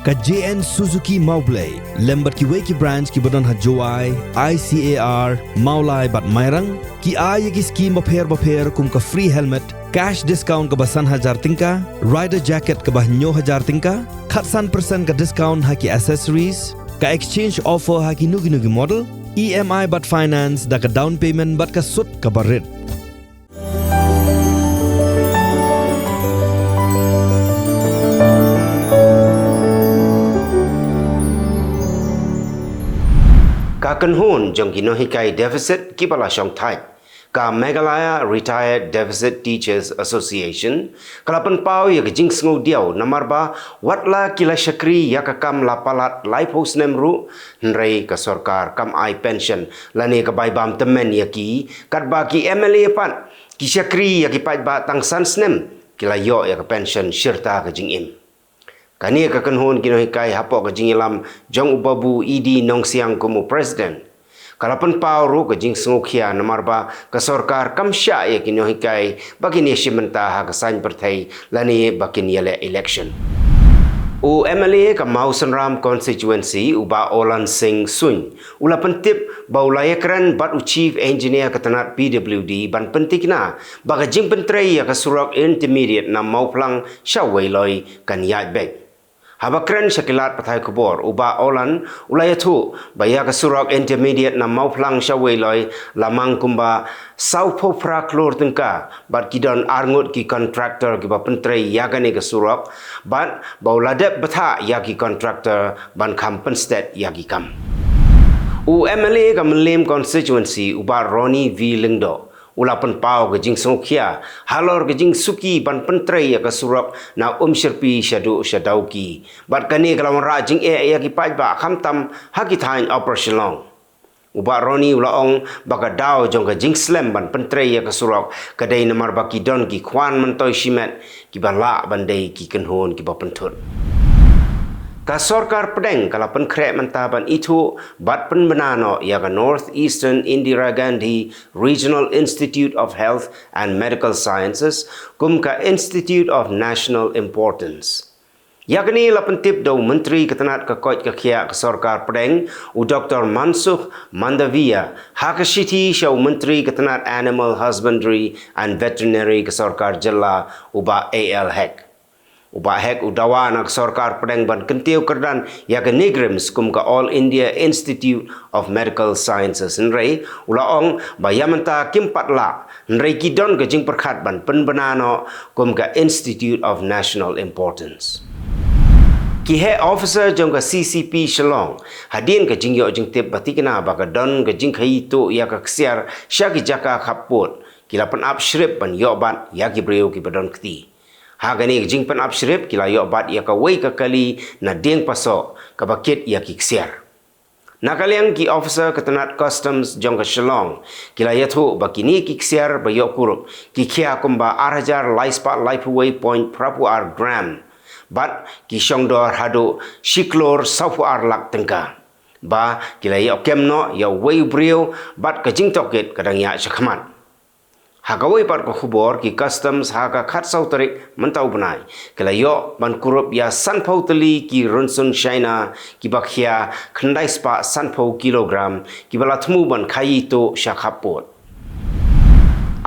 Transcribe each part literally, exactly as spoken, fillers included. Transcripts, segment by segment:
Ka J N Suzuki Mawblei lem bad kiwei ki branch kiba don ha Jowai, I C A R, Mawlai bad Mairang ki ai ïa ki skim bapher bapher kum ka free helmet, cash discount kaba san hajar tyngka, rider jacket kaba hynñiew hajar tyngka, khatsan percent ka discount ha ki accessories, ka exchange offer ha kino kino ki model, E M I bad finance da ka down payment bad ka sut kaba rit. Ka kynhun jong ki nonghikai deficit kiba la shong thait, ka Meghalaya Retired Deficit Teachers Association, ka la pynpaw ïa ka jingsngewdiaw namar ba wat la ki la shakri ïa ka kam la palat laiphew snem ruh, hynrei ka sorkar kam ai pension lane ka bai bam tymmen ïa ki, katba ki M L A pat ki shakri ïa ki paidbah tang san snem, ki la ïoh ïa ka pension shirta ka jingim. Kane ka kynhun ki nonghikai hapoh ka jingïalam jong u Babu E D Nongsiang kum u president, ka la pynpaw ruh ka jingsngewkhia namar ba ka sorkar kam shah ïa ki nonghikai ba kin ïashim bynta ha ka saiñ pyrthei lane ba kin ïaleh election. U M L A ka Mawsynram constituency, u Bah Olan Singh Suin, u la pyntip ba u la ïakren bad u Chief Engineer ka tnat P W D ban pyntikna ba ka jingpyntrei ïa ka surok intermediate na Mawphlang sha Weiloi kan ïaid beit. Haba kren sha ki lad pathai khubor, u Bah Olan u la ïathuh ba ïa ka surok intermediate na Mawphlang sha Weiloi la mang kumba sawphew phra klur tyngka, bad ki don arngut ki contractor kiba pyntrei ïa kane ka surok, bad ba u la dep bthah ïa ki contractor ban kham pynstet ïa ki kam. U M L A ka Mylliem constituency, u Bah Ronnie V Lyngdoh, u la pynpaw ka jingsngewkhia halor ka jingsuki ban pyntrei ïa ka surok na Umshyrpi shaduh sha Dawki, bad kane ka la wanrah jingeh ïa ki paidbah khamtam ha ki thaiñ Upper Shillong. U Bah Ronnie u la ong ba ka daw jong ka jingslem ban pyntrei ïa ka surok ka dei namar ba ki don ki khwan myntoi shimet kiba lah ban dei ki kynhun kiba pynthut. Ka sorkar pdeng ka la pynkhreh mynta ban ithuh bad pynbna noh ïa ka North Eastern Indira Gandhi Regional Institute of Health and Medical Sciences kum ka Institute of National Importance. Ïa kane la pyntip da u Myntri ka tnat ka koit ka khiah ka sorkar pdeng, u Doktor Mansukh Mandaviya, ha ka shithi sha u Myntri ka tnat Animal Husbandry and Veterinary ka sorkar jylla, u Bah A L Hek. U Bah Hek u dawa na ka sorkar pdeng ban kyntiew kyrdan ïa ka NEIGRIHMS kum ka All India Institute of Medical Sciences, hynrei u la ong ba ïa mynta kim pat lah, hynrei ki don ka jingpyrkhat ban pynbna noh kum ka Institute of National Importance. Ki heh officer jong ka C C P Shillong, hadien ka jingïoh jingtip ba tikna ba ka don ka jingkhaïi tuh ïa ka ksiar sha ki jaka khappud, ki la pynap shrip ban ïoh bat ïa ki briew kiba don kti. Ha kane ka jingpynap shrip ki la ïoh bat ïa kawei ka kali na Diengpasoh kaba kit ïa ki ksiar. Na ka liang ki officer ka tnat Customs jong ka Shillong ki la ïathuh ba kine ki ksiar ba ïoh kurup ki khia kumba ar hajar lai spah laiphew wei point phra phew ar gram, bad ki shongdor haduh shi klur sawphew ar lak tyngka. Ba ki la ïoh kem noh ïa uwei u briew bad ka jingtohkit ka dang ïaid shakhmat. Ha kawei pat ka khubor, ki Customs ha ka khatsaw tarik mynta u bnai ki la ïoh ban kurup ïa sanphew tylli ki rynsun China kiba khia khyndai spah sanphew kilogram kiba la thmu ban khaïi tuh sha khappud.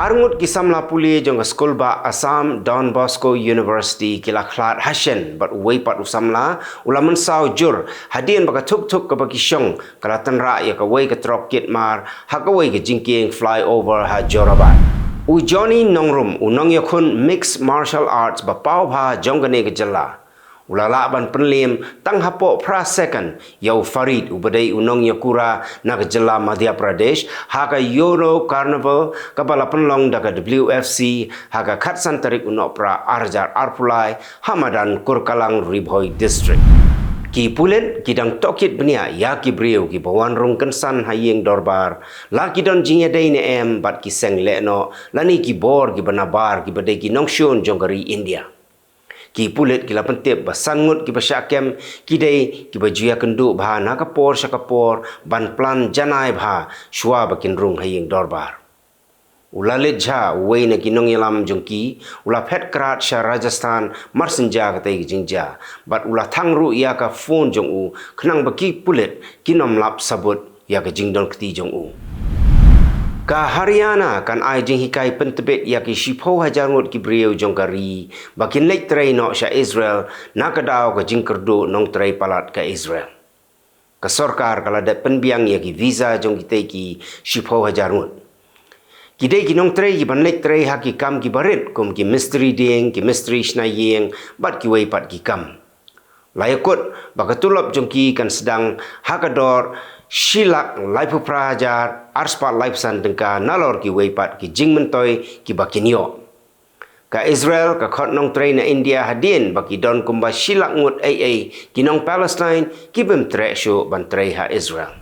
Arngut ki samla pule jong ka skulbah Assam Don Bosco University ki la khlad hashen bad uwei pat u samla u la mynsaw jur hadien ba ka thuk thuk kaba ki shong ka la tynrah ïa kawei ka trok kit mar ha kawei ka jingkieng flyover ha Jorabat. U Johnny Nongrum, u nongïakhun mixed martial arts ba paw bha jong kane ka jylla, u la lah ban pynliem tang hapoh phra second ïa u Farid uba dei u nongïakura na ka jylla Madhya Pradesh ha ka Euro Carnival kaba la pynlong da ka W F C ha ka khatsan tarik u Nohprah ar hajar arphew lai ha madan Kurkalang, Ri Bhoi District. Ki pulit ki dang tohkit bniah ïa ki briew kiba wan rung kynsan ha ïing dorbar, la ki don jingïadei ne em bad ki seng lehnoh lane ki bor kiba nabar kiba dei ki nongshun jong ka ri India. Ki pulit ki la pyntip ba san ngut kiba shah kem ki dei kiba ju ïakynduh bha na ka por sha ka por ban plan janai bha shuwa ba kin rung ha ïing dorbar. U Lalit Jha, uwei na ki nongïalam jong ki, u la phet krad sha Rajasthan marsynja katei ka jingjia, bad u la thang ruh ïa ka phone jong u, khnang ba ki pulit kin ym lap sabut ïa ka jingdon kti jong u. Ka Haryana kan ai jinghikai pyntbit ïa ki shiphew hajar ngut ki briew jong ka ri ba kin leit trei noh sha Israel, na ka daw ka jingkyrduh nongtrei palat ka Israel. Ka sorkar ka la dep pynbiang ïa ki visa jong kitei ki shiphew hajar ngut. Ki dei ki nongtrei ki ban leit trei ha ki kam ki barit, kum ki mistri dieng, ki mistri shna ïing, bad kiwei pat ki kam. La ïakut ba ka tulop jong ki kan sdang ha ka dor shi lak laiphew phra hajar ar spah laiphew san tyngka, nalor kiwei pat ki jingmyntoi kiba kin ïoh. Ka Israel ka khot nongtrei na India hadien ba ki don kumba shi lak ngut ei ei ki nong Palestine ki bym treh shuh ban trei ha Israel.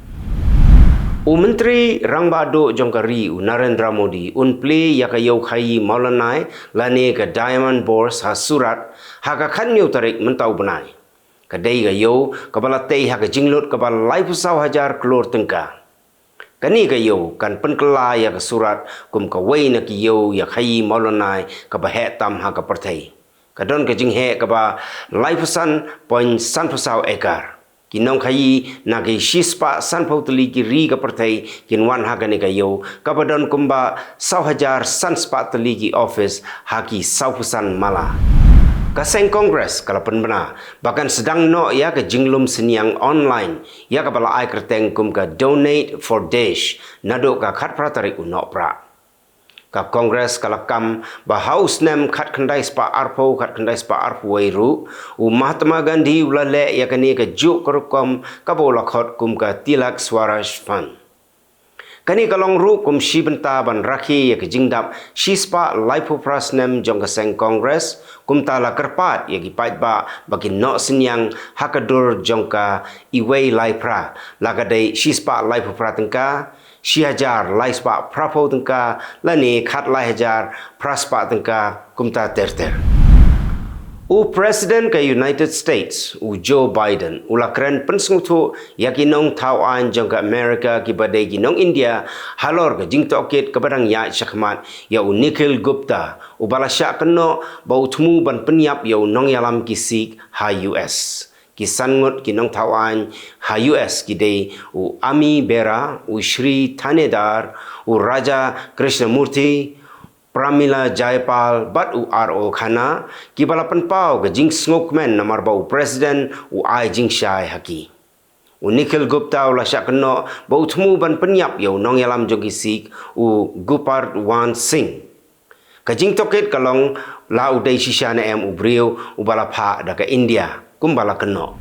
U Myntri Rangbah Duh jong ka ri, u Narendra Modi, un plie ïa ka ïew khaïi Mawlana lane ka Diamond Bourse ha Surat ha ka khathynñiew tarik mynta u bnai. Ka dei ka ïew kaba la tei ha ka jinglut kaba laiphew saw hajar klur tyngka. Kane ka ïew kan pynkylla ïa ka Surat kum kawei na ki ïew ïa khaïi Mawlana kaba heh tam ha ka pyrthei. Ka don ka jingheh kaba laiphew san point sanphew saw ekar. Ki nongkhaïi na ki shispah sanphew tylli ki ri ka pyrthei kin wan ha kane ka ïew, kaba don kumba saw hajar san spah tylli ki office ha ki sawphew san mala. Ka seng Congress ka la pynbna ba kan sdang noh ïa ka jinglum synñiang online ïa kaba la ai kyrteng kum ka Donate for Desh naduh ka khatphra tarik u Nohprah. Ka Congress ka la kam ba ha u snem khatkhyndai spah arphew, khatkhyndai spah arphew wei ruh, u Mahatma Gandhi u la leh ïa kane kajuh ka rukom kaba u la khot kum ka Tilak Swaraj Fund. Kane ka long ruh kum shi bynta ban rakhe ïa ka jingdap shispah laiphew phra snem jong ka seng Congress, kumta la kyrpad ïa ki paidbah ba kin noh synñiang ha ka dur jong ka iwei lai phra, la ka dei shispah laiphew phra tyngka, shi hajar lai spah phraphew tyngka, lane khatlai hajar phra spah tyngka, kumta ter ter. U President ka United States, u Joe Biden, u la kren pynsngewthuh ïa ki nongthaw aiñ jong ka America kiba dei ki nong India halor ka jingtohkit kaba dang ïaid shakhmat ïa u Nikhil Gupta, uba la shah kynnoh ba u thmu ban pynïap ïa u nongïalam ki Sikh ha U S. Ki san ngut ki nongthaw aiñ ha U S ki dei u Ami Bera, u Shri Thanedar, u Raja Krishnamurthy, Pramila Jayapal bad u R O Khanna, kiba la pynpaw ka jingsngewkmen namar ba u President u ai jingshai ha ki. U Nikhil Gupta u la shah kynnoh ba u thmu ban pynïap ïa u nongïalam jong ki Sikh, u Gurpatwant Singh. Ka jingtohkit ka long la u dei shisha ne em u briew uba la phah da ka India, kumba la kynnoh.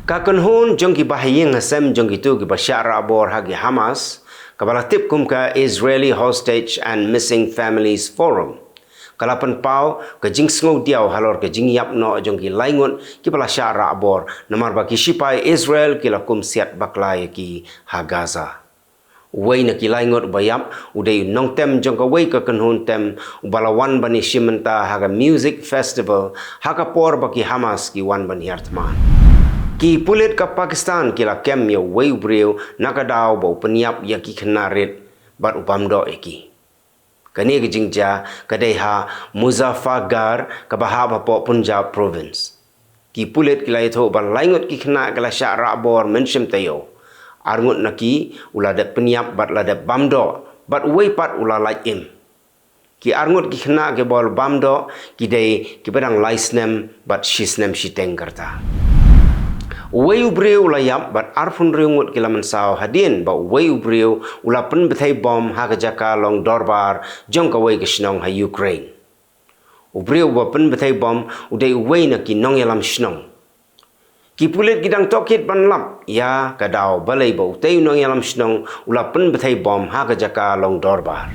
Ka kynhun jong ki bahaïing hasem jong kito kiba shah rahbor ha ki Hamas, kaba la tip kum ka Israeli Hostage and Missing Families Forum, ka la pynpaw ka jingsngewdiaw halor ka jingïap noh jong ki lai ngut kiba la shah rahbor, namar ba ki shipai Israel ki la kum siat bakla ïa ki ha Gaza. Uwei na ki lai ngut uba ïap u dei u nongtem jong kawei ka kynhun tem uba la wan ban ïashim bynta ha ka music festival ha ka por ba ki Hamas ki wan ban hiar thma. Ki pulit ka Pakistan ki la kem ïa uwei u briew na ka daw ba u pynïap ïa ki khynnah rit bad u bam doh ïa ki. Kane ka jingjia ka dei ha Muzaffargarh, kaba hap hapoh Punjab Province. Ki pulit ki la ïathuh ba lai ngut ki khynnah ki la shah rahbor mynshem taïew. Ar ngut na ki u la dep pynïap bad la dep bam doh, bad uwei pat u la lait im. Ki ar ngut ki khynnah kiba la bam doh ki dei kiba dang lai snem bad shi snem shiteng ka rta. Uwei u briew u la ïap bad arphew hynriew ngut ki la mynsaw hadien ba uwei u briew u la pynbthei bom ha ka jaka long dorbar jong kawei ka shnong ha Ukraine. U briew uba pynbthei bom u dei uwei na ki nongïalam shnong. Ki pulit ki dang tohkit ban lap ïa ka daw balei ba utei u nongïalam shnong u la pynbthei bom ha ka jaka long dorbar.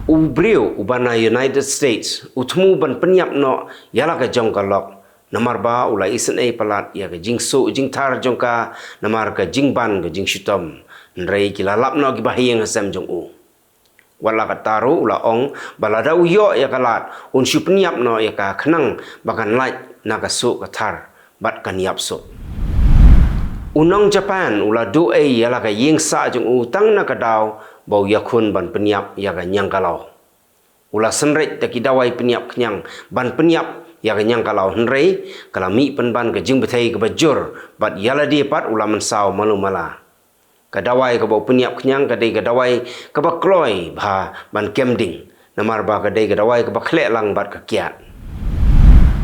U briew uba na United States u thmu ban pynïap noh ïa la ka jong ka lok, namar ba u la isynei palat ïa ka jingsuh jingthar jong ka namar ka jingban ka jingshitom. Hynrei ki la lap noh ki bahaïing hasem jong u. Wat la katta ruh u la ong ba lada u ïoh ïa ka lad un shu pynïap noh ïa ka khnang ba kan lait na ka suh ka thar bad kan ïap suk. U nong Japan u la duh ei ïa la ka ïing sah jong u tang na ka daw ba u ïakhun ban pynïap ïa ka ñiangkalaw. U la synreit da ki dawai pynïap khñiang ban pynïap ïa ka ñiangkalaw, hynrei ka la mih pynban ka jingbthei kaba jur bad ïa lade pat u la mynsaw malu mala. Ka dawai kaba u pynïap khñiang ka dei ka dawai kaba kloi bha ban kem ding, namar ba ka dei ka dawai kaba khleh lang bad ka kiad.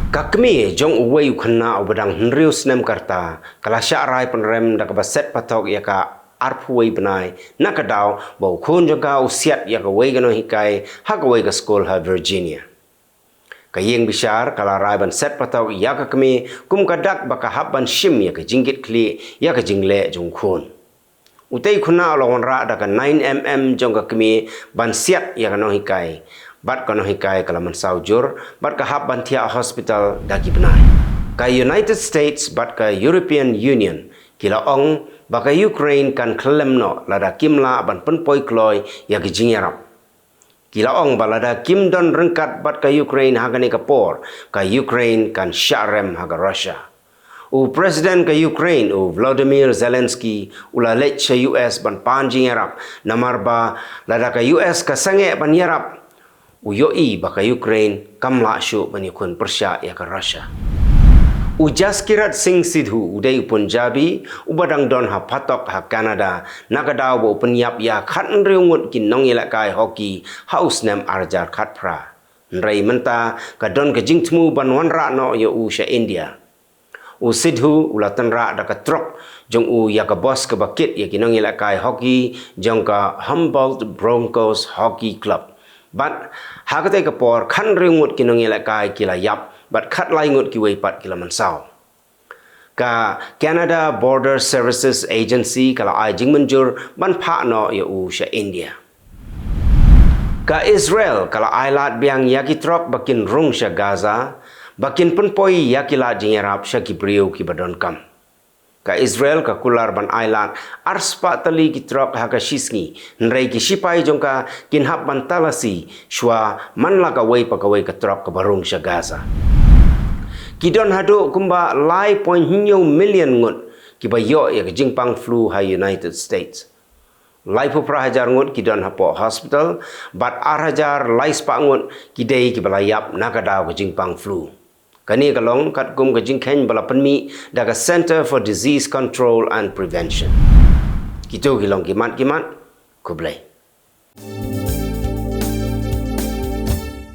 Ka kmie jong uwei u khynnah uba dang hynriew snem ka rta ka la shah rai pynrem da kaba set pathok ïa ka arphew wei bnai na ka daw ba u khun jong ka u siat ïa kawei ka nonghikai ha kawei ka skul ha Virginia. Ka ïing bishar ka la rai ban set pathok ïa ka kmie kum ka dak ba ka hap ban shim ïa ka jingkitkhlieh ïa ka jingleh jong u khun. Utei u khynnah u la wanrah da ka nine mm jong ka kmie ban siat ïa ka nonghikai, bad ka nonghikai ka la mynsaw jur bad ka hap ban thiah hospital da ki bnai. Ka United States bad ka European Union ki la ong ba ka Ukraine kan khyllem noh lada kim lah ban pynpoi kloi ïa ka jingïarap. Ki la ong ba lada kim don ryngkat bad ka Ukraine ha kane ka por, ka Ukraine kan shah rem ha ka Russia. U President ka Ukraine, u Volodymyr Zelensky, u la leit sha U S ban pan jingïarap, namar ba lada ka U S ka sangeh ban ïarap, u ïohi ba ka Ukraine kam lah shuh ban ïakhun pyrshah ïa ka Russia. U Jaskirat Singh Sidhu u dei u Punjabi uba dang don ha phatok ha Canada na ka daw ba u pynïap ïa khathynriew ngut ki nongïalehkai hockey ha u snem ar hajar khatphra. Hynrei mynta ka don ka jingthmu ban wanrah noh ïa u sha India. U Sidhu u la tynrah da ka trok jong u ïa ka bos kaba kit ïa ki nongïalehkai hockey jong ka Humboldt Broncos Hockey Club. Bad ha katei ka por khathynriew ngut ki nongïalehkai ki la ïap bad khatlai ngut kiwei pat ki la mynsaw. Ka Canada Border Services Agency ka la ai jingmynjur ban phah noh ïa u sha India. Ka Israel ka la ai lad biang ïa ki trok ba kin rung sha Gaza ba kin pynpoi ïa ki lad jingïarap sha ki briew kiba donkam. Ka Israel ka kular ban ai lad arspah tylli ki trok ha ka shisngi, hynrei ki shipai jong ka kin hap ban talasi shuwa man la kawei pa kawei ka trok kaba rung sha Gaza. Ki don haduh kumba lai point hynñiew million ngut kiba ïoh ïa ka jingpang flu ha United States. Laiphew phra hajar ngut ki don hapoh hospital, bad ar hajar lai spah ngut ki dei kiba la ïap na ka daw ka jingpang flu. Kane ka long katkum ka jingkheiñ ba la pynmih da ka Center for Disease Control and Prevention. Kito ki long ki mat ki mat. Khublei.